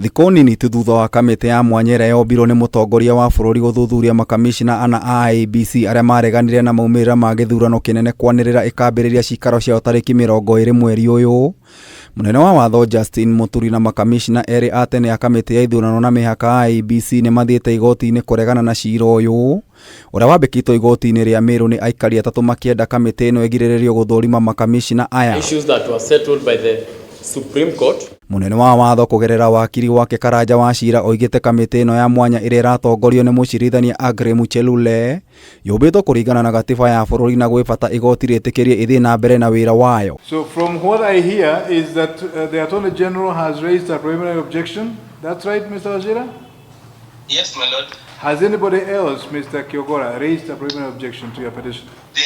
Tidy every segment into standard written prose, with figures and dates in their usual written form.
Thikũ nini tu thutha wa kamĩtĩ ya mwanya ĩrĩa yombirwo nĩ mũtongoria wa bũrũri gũthuthuria makamishna ana a IEBC arĩa mareganire na maumĩrĩra ma gĩthurano kĩnene kwanĩrĩra ĩkambĩrĩria cikaro ciao tarĩki 20 mweri ũyũ. Mũnene wa watho Justin Muturi na makamishna erĩ a tene a kamĩtĩ ya ithurano na mĩhaka a IEBC nĩ mathiĩte igoti-inĩ kũregana na cira ũyũ ũrĩa wambĩkĩtwo igoti-inĩ rĩa Meru nĩ aikari atatũ makĩenda kamĩtĩ ĩno ĩgirĩrĩrio gũthũrima makamishna aya. Issues that were settled by the Supreme Court. Mũnene wa watho kũgerera wakiri wake Karanja wa Cira oigĩte kamĩtĩ ĩno ya mwanya ĩrĩa ĩratongorio nĩ mũcirithania Aggrey Muchelule yũmbĩtwo kũringana na gatiba ya bũrũri na gwĩ bata igoti rĩtĩkĩrie ĩthiĩ na mbere na wĩra wayo. So from what I hear is that the Attorney General has raised a preliminary objection. That's right, Mr. Wachira? Yes, my lord. Has anybody else, Mr. Kiogora, raised a preliminary objection to your petition? The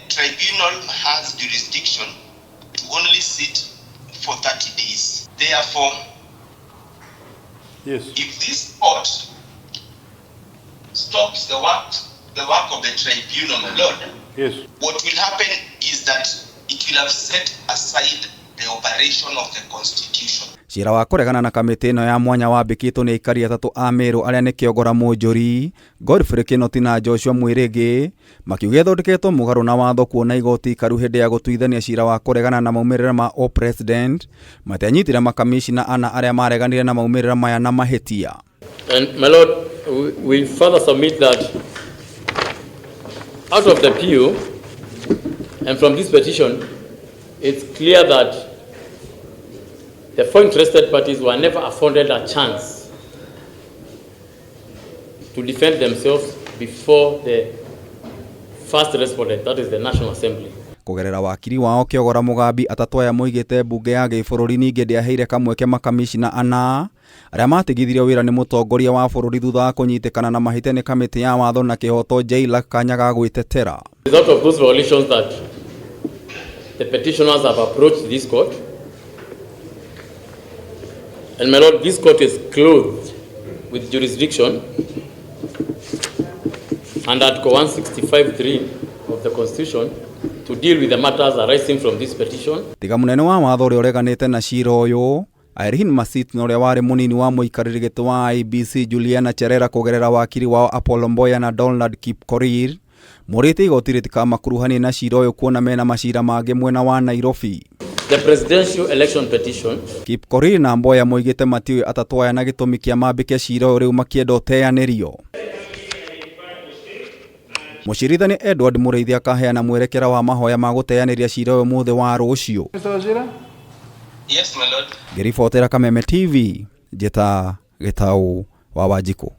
tribunal has jurisdiction to only sit for 30 days. Therefore, Yes. if this court stops the work of the tribunal, my lord, what will happen is that it will have set aside the operation of the constitution. Cira wa kũregana na kamĩtĩ ĩno ya mwanya wambĩkĩtwo nĩ aikari atatũ a Meru arĩa nĩ Kĩogora Mũnjũri, Godfrey Kinoti na Joshua Mwĩrĩgĩ, makiuga ĩthondeketwo mũgarũ na watho kuona igoti ikaru hĩndĩ ya gũtuithania cira wa kũregana na maumĩrĩra ma o-president matianyitire makamishna ana arĩa mareganire na maumĩrĩra maya na mahĩtia. And my lord, we further submit that out of the PO and from this petition, it's clear that the four interested parties were never afforded a chance to defend themselves before the first respondent, that is the National Assembly. Kũgerera wakiri wao Kĩogora Mũgambi, atatũ aya moigĩte mbunge ya gĩbũrũri ningĩ ndĩaheire kamweke makamishna ana arĩa matigithirio wĩra nĩ mũtongoria wa bũrũri thutha wa kũnyitĩkana na mahĩtia nĩ kamĩtĩ ya watho na kĩhoto JLAC kanya ga gwĩtetera. It's out of those violations that the petitioners have approached this court. And my lord, this court is clothed with jurisdiction under Article 165.3 of the Constitution to deal with the matters arising from this petition. Tiga mũnene wa watho ũrĩa ũreganĩte na cira ũyũ Irene Masit na ũrĩa warĩ mũnini wa mũikarĩri gĩtĩ wa IEBC Juliana Cherera kũgerera wakiri wao Apollo Mboya na Donald Kipkorir morĩtie igoti rĩtikamakuruhanie na cira ũyũ kuona mena macira mangĩ mwena wa Nairobi. The presidential election petition Kipkorir na Mboya moigĩte matiũĩ atatũ aya na gĩtũmi kĩa mambĩke cira ũyũ rĩu makĩenda ũteanĩrio. Mũcirithania Edward Mũrĩithi akaheana mwerekera wa mahoya ma gũteanĩria cira ũyũ mũthĩ wa rũciũ. Mr. Wachira? Yes, my lord. Ngĩribotera Kameme TV, njĩta Gĩtaũ wa Wanjikũ.